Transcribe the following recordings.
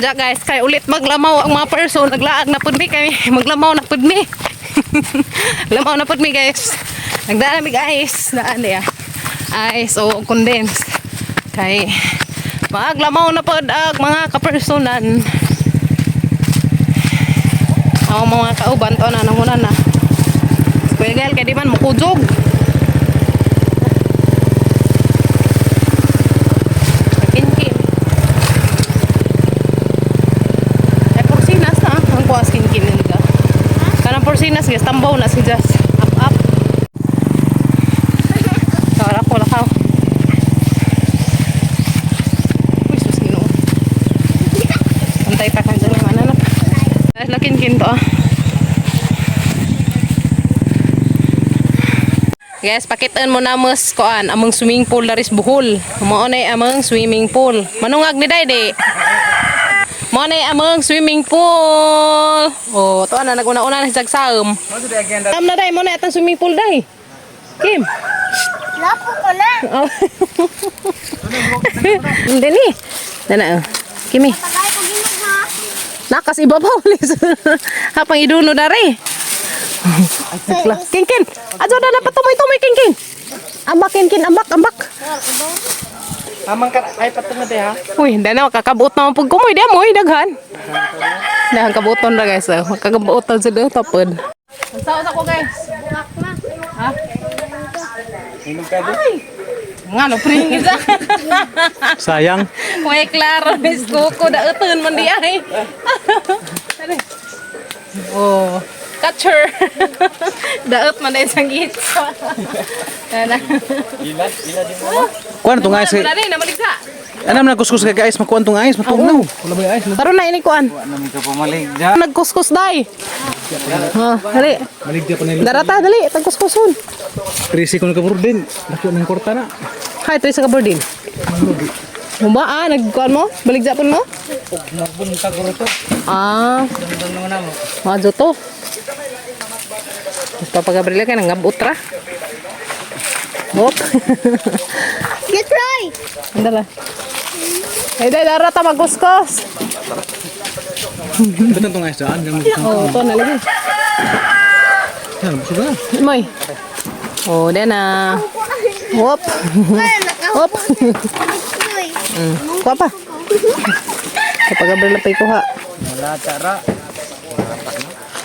Ja guys, kay ulit maglamaw ang mga person, naglaag na pud mi kay maglamaw na pud mi. Lamaw na pud mi, guys. Nagdaan mi, guys, daan niya. Ice o condense. Kay maglamaw na pud ang mga kapersonan. Ang mga kauban to na nanguna na. Kuya Gael, kay di man mukujog. Kinkin. Ay, porsinas na. Ang kuwas kinkin nila. Kanang porsinas, guys. Tambaw na si Jas. Up, up. Tara ko, lakaw. Uy, sus, Ginoo. Antay pa kan dyan yung anak. Guys, lakin-kin to ah. Guys, pakitaan mo na mas kuan among swimming pool daris Bohol. Mao na among swimming pool. Manungag ni day di. Mao na among swimming pool. Oh, to na naguna-una na si Sagsaom. Am na day mo na atang swimming pool day. Kim. Lapo ko na. Oh. Hindi ni. Dana oh. Kimi. Tagay ko ginog ha. Nakas ibabaw lis. Hapang iduno dare. King kin. Ajo na na patumoy-tumoy king king. Ambak king king ambak ambak. Amang ka ay patungod eh ha. Uy, hindi na, makakabuot naman pag kumoy. Di mo, daghan. Daghan kabuoton na guys. Oh. Makakabuoton sila, tapod. Ang sa ko, guys. Ha? Inom ka di. Nga, no, pring isa. Sayang. May klaro, miss Coco. Daeton man di ay. Oh, catcher. Daot man na isang gitsa. Ana. Kuan tong ice. Wala rin, namaligsa. Anam na kuskus kay guys, makuan tong ice, matugnaw. Wala ba ice? Karon na ini kuan. Namin ka pamalig ja. Nagkuskus day. Ha, dali. Maligya pa nila. Darata, dali, tagkuskuson. Trisi ko na din. Laki ng korta na. Hi, Teresa Kabordin. Mba, ah, nagkuan mo? Balik Japon mo? Magbunta ko to. Ah, Dundun naman namo. mga to. Mas Papa Gabriel kay nangabot ra. Hop. Let's try. Andala. Ay, dahil darata magkuskos. Batang tong ice daan. Oh, to na lagi. Yan, busog na. Moy. Oh, dyan na. Hop. Hop. Uy. Kuha pa. Papa Gabriel pa ikuha. Wala tara.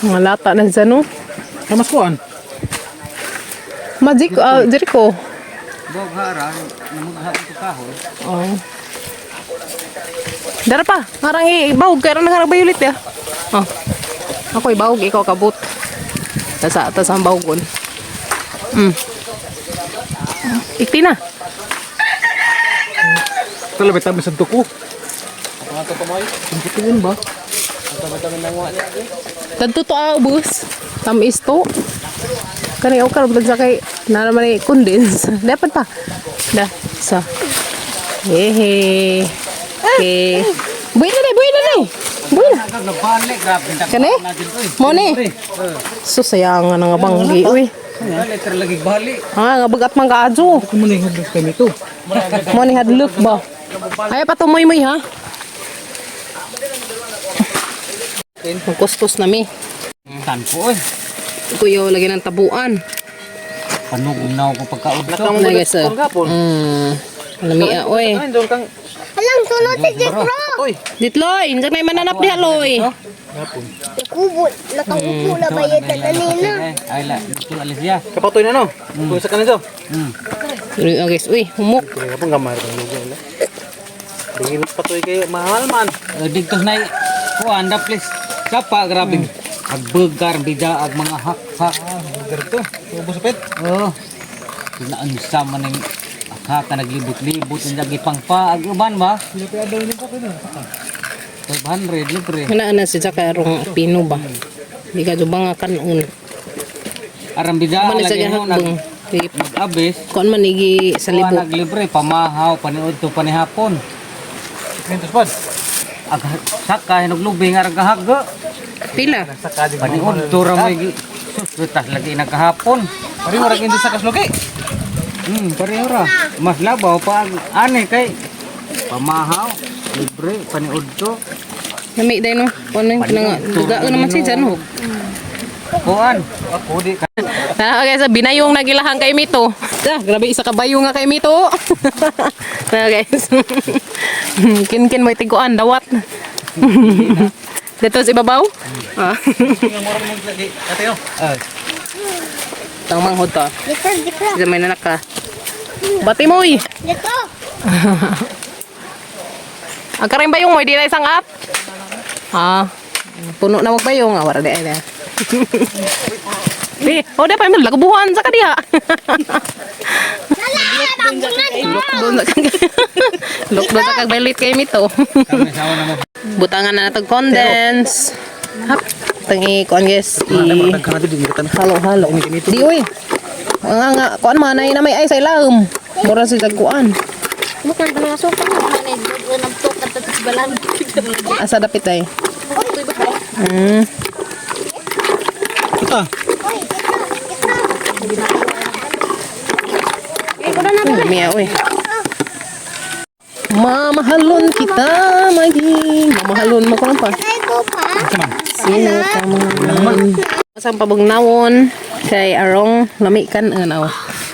Mga lata na siya, no? Kamas kuan. Magic, ah, Jericho. Boghara, namugha ko kahoy. Oh. Dara pa, ngarang ibawog kay ron ngarang bayulit ya. Oh. Ako ibawog, ikaw kabut. Tasa tasa ang bawgon. Ikti na. Talabit tabi sa tuko. Tumputuon ba? Tadto to ah, ubos. Tamis to. Kani okay ra sa kay na naman ni condense. Dapat pa. Da sa. Hehe. Okay. Buhi na buhi na day. Buhi na. Nabalik, grabe. Kani? Mo ni. So sayang nga nga banggi uy. Balik, lagi balik. Ah, nga bagat man kaadyo. Ako muna yung hadlok kami to. Mo ni hadlok ba? Ay patumoy mo ha. Magkuskus na mi. Tanpo oy. Kuya lagi ng tabuan. Panugnaw ko pagkaudto. Na guys. Oh. Lami ah, oy. Alang sunod si Jetro. Ditloy, hindi na mananap diha loy. Kubo, nakaupo na ba yun kanina? Ay la, dito alis ya. Kapatoy na no? Kung sa kanan Uy, oh, guys, uy, humok. Kaya pang gamay kang lugi nila. Dingin patoy kayo, mahal man. Dito na kuan da please. Kapa grabe. Agbegar bida ag mga hak-hak. Ganito, ubos pet. Oh. Naunsa man ning hak naglibot-libot ang lagi pangpa ag uban ba? 500 libre. Kana na si Jaka rong pino ba. Di ka jud nga kanon. Aram bida Man sa lagi mo nag gahakbong. Di nag-abis. kuan man igi sa Kuan libot. naglibre pamahaw paniudto panihapon. Mentos pod. Ag saka hinuglubing arang kahaga. Pila? Paniudto ra mo igi. Sus, tas lagi nagkahapon. Pari mo ra sa kaslugi. Pareho ra. Mas labaw pa ang ani kay pamahaw, libre, paniudto. Lami day no. Ano yung pinanga duga naman si Jan ho. Kuan. Ako di ka. Na guys, binayong nagilahang kay Mito. Ah, grabe isa ka bayong nga kay Mito. Na guys. Kinkin mo itiguan dawat. Dito sa ibabaw. Ah. Ah, Tang manghod to. Dito, dito. Sa may nanak ka. Bati mo eh. Dito. Ang karing bayong mo, di na isang at. Ah, puno na magbayong. Ah, wala di ay na. Di, oh, di pa mo lagbuhan sa kadiha. Lockdown na kag. Lockdown sa kag balit kay mito. kami sawa na mo. Butangan na natog condense. Hap, tangi kuan guys. I halo halo. Di uy. Nga nga kuan man ay na may ay sa ilahom. Mura sa kuan. Bukan pa nga suka na man ay nagtok at sa balan. Asa dapit ay. Ito. Uy, dito, dito. Mia, uy. Mamahalon kita, maging. Mamahalon mo ko lang pa. Ay, ko pa. Sino ka man? Sa pabugnawon kay Arong lami kan anaw.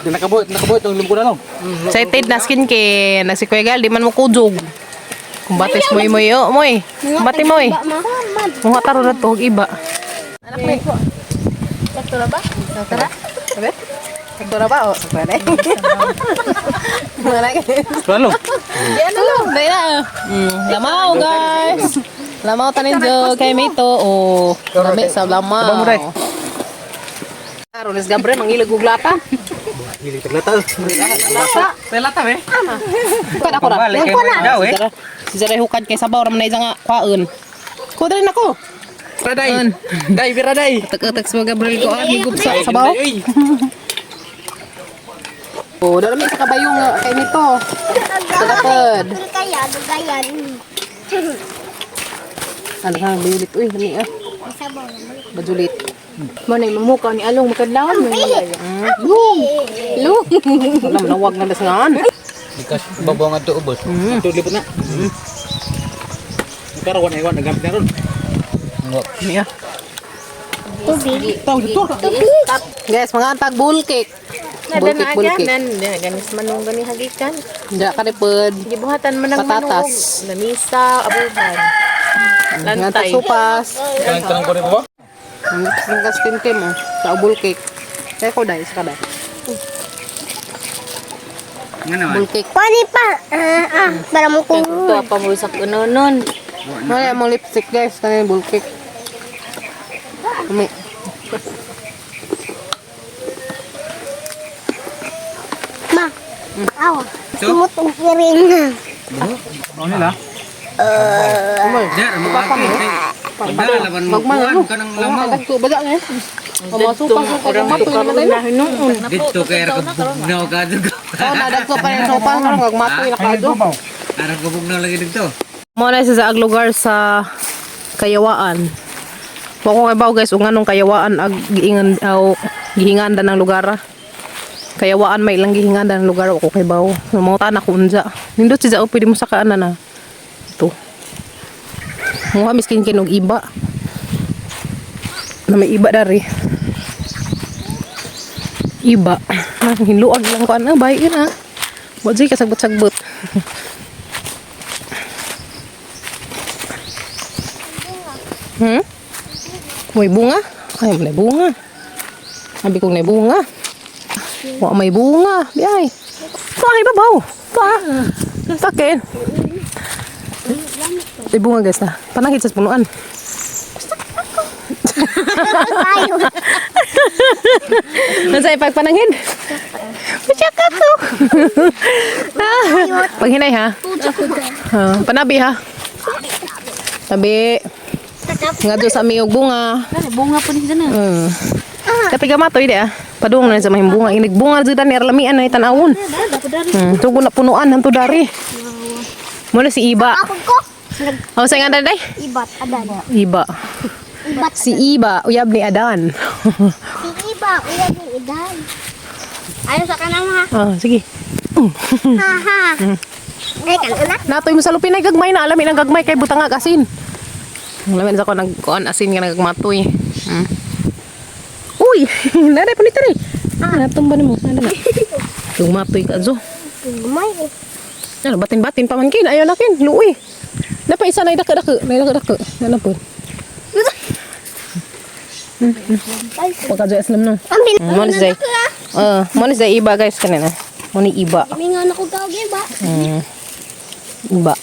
Nakabuot, nakabuot ang lumko na lang. Excited na skin kay na si Kuya Gal, di man mo kujog. Kumbates moy moy yo moy. Kumbate moy. Mga taro na to og iba. Anak ni. Sakto ra ba? Sakto ra? Sabi? Sakto ra ba o? Pwede. Mga Lalo. Yan na lang. Dahil na. Lamaw, guys. Lamaw tanin jo kay Mito. Oh, lami sa lamaw. Tabang mo, Day. Rones Gabriel, mangilag og lata. Hilig taglata. Lata. Lata, be. Hukad ako ra. Balik kay mo daw eh. Si Zaray hukad kay sabaw ra man na isa nga kwaon. Ko dali nako. Raday. Day, biraday. Tag-tag sa Gabriel ko ah, higup sa sabaw. Uy. Oh, dali sa kabayong kay Mito. Tagapad. Kaya, dugayan. Ano ha, bajulit. Uy, lami ah. Masabaw naman. Bajulit. Mo na mamukaw ni Along makadlawon mo. Lu. Wala manawag na dasangan. Bikas babaw nga to ubos. Ito lipot na. Karawan ay wan nagamit na ron. Lami ah. Tubig. Tao dito. Guys, mga antag bull cake. Bull cake, bull cake. Nan ganis manong gani hagikan. Diya ka ripod. Gibuhatan man ang Patatas. manong. Lamisa, abuhan. Nga Lantay. sopas. Kanang kanang ko rin ba? Ang skin cream oh. Sa bull cake. Kaya ko dahil sa kada. Nga naman. Bull cake. Pani pa. Ah, ah, para mo kung. Ito pa mo sa kunonon. Wala mo lipstick guys. Kanin bull cake. Umi. Ma. Awa. Sumot ang kiring. Ano nila? Der mo aki. Pagdala laban mo. Magmano. Kuan ka ng lamaw. Ko baga nga. Ang mga sopas ko kag matoy naman tayo. Dito kay ra kabugnaw ka dito. Oh, nadagko pa yung sopas karon kag matoy na kado. Ara kabugnaw lagi dito. Mo na sa saag lugar sa Kayawaan. Wa ko kay guys kung anong Kayawaan ag giingan aw gihingandan ng lugar. Ah. Kayawaan may ilang gihingandan ng lugar wa ko kay baw. Mga tanak ko unja. Nindot si Zao pwede mo sakaan na na. Ito. Muha miskin kinog iba. Na may iba dari. Iba. Ah, hinluag lang ko ana bay ina. Wa jay kasagbot-sagbot. May bunga? Ay, may bunga. Sabi kong may bunga. Wa may bunga. Di ay. Ito ay babaw. Ito ah. Takin. May bunga guys na. Panangit sa punuan. Tayo. Nasa ipagpanangin? Pachak ako. Paghinay ha. Ah, panabi ha. Tabi. Nga doon sa aming bunga. Bunga po ni sana. Tapi gamatoy di ah. Padung na sa mahim bunga. Inig bunga jud ni arlamian na tanawon. Tugo na punuan hanto dari. Muna si Iba. Ako ko. Oh, sa nga day? Ibat adan. Iba. Ibat. Si Iba, uyab ni Adan. Si Iba, uyan ni Idan. Ayaw sa kanang ha. Ah, sige. Ha ha. Ay, kan una. Natoy mo sa lupin ay gagmay na alamin ang gagmay kay butang asin. Lamin sa ko nagkuan asin nga nagmatoy. Uy, naday pa nito rin. Ah, natumba nimo. Ano na? Gumatoy ka zo. Gumay eh. Ano, batin-batin pa man kin. Ayaw na kin. Luoy. Napa isa na dako-dako. Na dako-dako. Ano po? Wag ka aslam no. Ang bin... Mo ni say. Mo ni say iba guys kanina. Mo ni iba. May nga na ko gawin ba? Iba.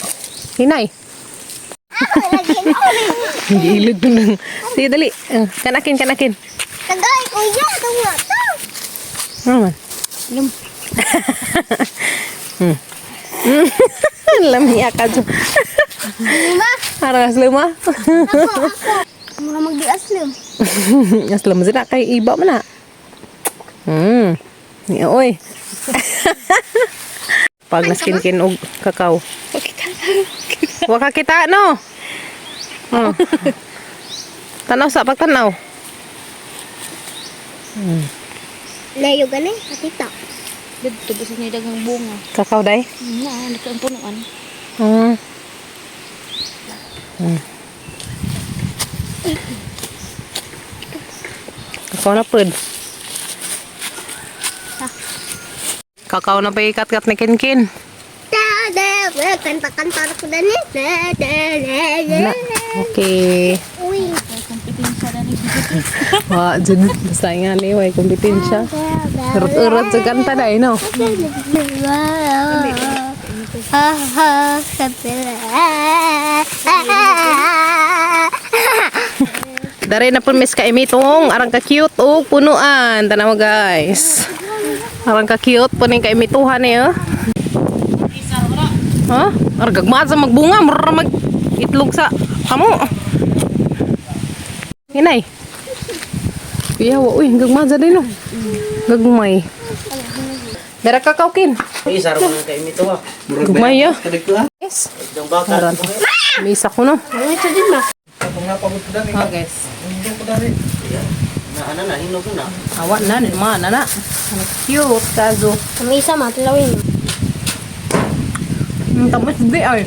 Hinay. Gilid ko nang. Sige, dali. Kanakin, kanakin. Tagay ko yan. Tunga to. Ano man? Lamiya ka dyan. Lima. Aras lima. Ako, ako. Mura magdi-aslim. Aslam sila kay iba man na. Oy. Pag naskinkin og kakao. Wa ka kita no. Oh. Tanaw sa pagtanaw. Layo gani, atita. Dito bisa niya dagang bunga. Kakao day. Na, dito ang punuan. Kakao na pud. Kakao na pa ikat-kat ni Kinkin. Da da, kanta-kanta ko dani. Da da da da. Na. Okay. Uy. Kompetensya na ni Wa, dyan. Basta nga ni, way kompetensya. Urot-urot sa kanta na, no? Dari na po mis kaimitong. Arang ka cute oh, punuan. Tanaw guys. Arang ka cute po ning kaimituhan eh. Oh. Ha? Arang gagmaan sa magbunga, mura mag itlog sa kamo. Hinay. Kuya, wa uy, gagmaan sa din no. Gagmay. Dara ka kaukin. Ay, saro man kay mito ah. Gagmay ya. Kadagto ah. Yes. Dong baka. Aran. May isa ko no. Ito din ba? Oh guys. Na ana na hinog na. Awa na, ni ma na na. Ang cute kazo. Kami isa matlawin. Ang tamis di ay.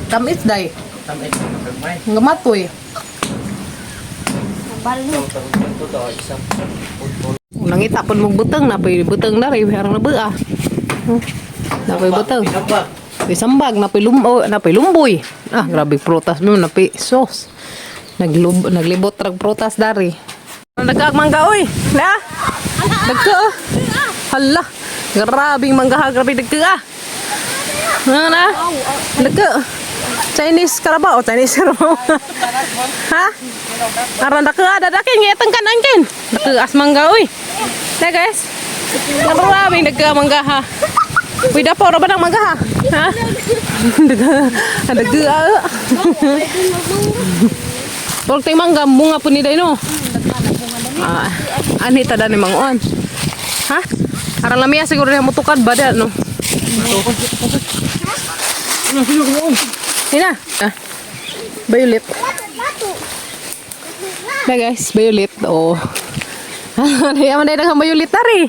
Tamis day. Tamit gagmay. Ang gamatoy. Balo. Ito to isang putol. Nangita pun mong butang na pay butang na rin harang na bua. Na pay butang. Pinambag. Pay sambag na pay lumbo, na pay lumboy. Ah, grabe prutas mo na pay sauce. Naglub naglibot rag prutas dari. Nagkaag mangga oy. Na. Nagka. Oh. Hala. Grabing mangga ha, grabe nagka ah. Ano na? Nagka. Chinese Carabao, Chinese Carabao. Ha? Aran daka ada dakin ngeteng kan angkin. Daka as mangga oy. Na guys. Grabing nagka mangga ha. Uy, dapo ra ba ng mangga ha? Ha? Daga, daga. Ah. Pork ting mangga bunga po ni day no. Ah, ani ta dani manguan. Ha? Aran lamia siguro niya mutukad ba da no? Ina. Ah. Violet. Na guys, violet. Oh. Ano man dahil ang violet tari.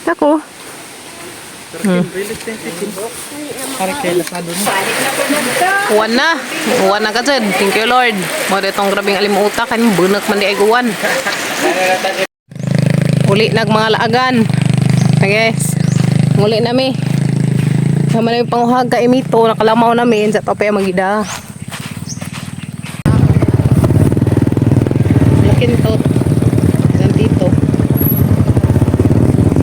Ako. Uwan na. Uwan na ka dyan. Thank you, Lord. Mo itong grabing alimuta. Kan bunak man di ay uwan. Uli nag mga laagan. Okay, guys. Muli nami. Naman yung panguhag ka imito. Nakalamaw namin. Sa tope ang magida.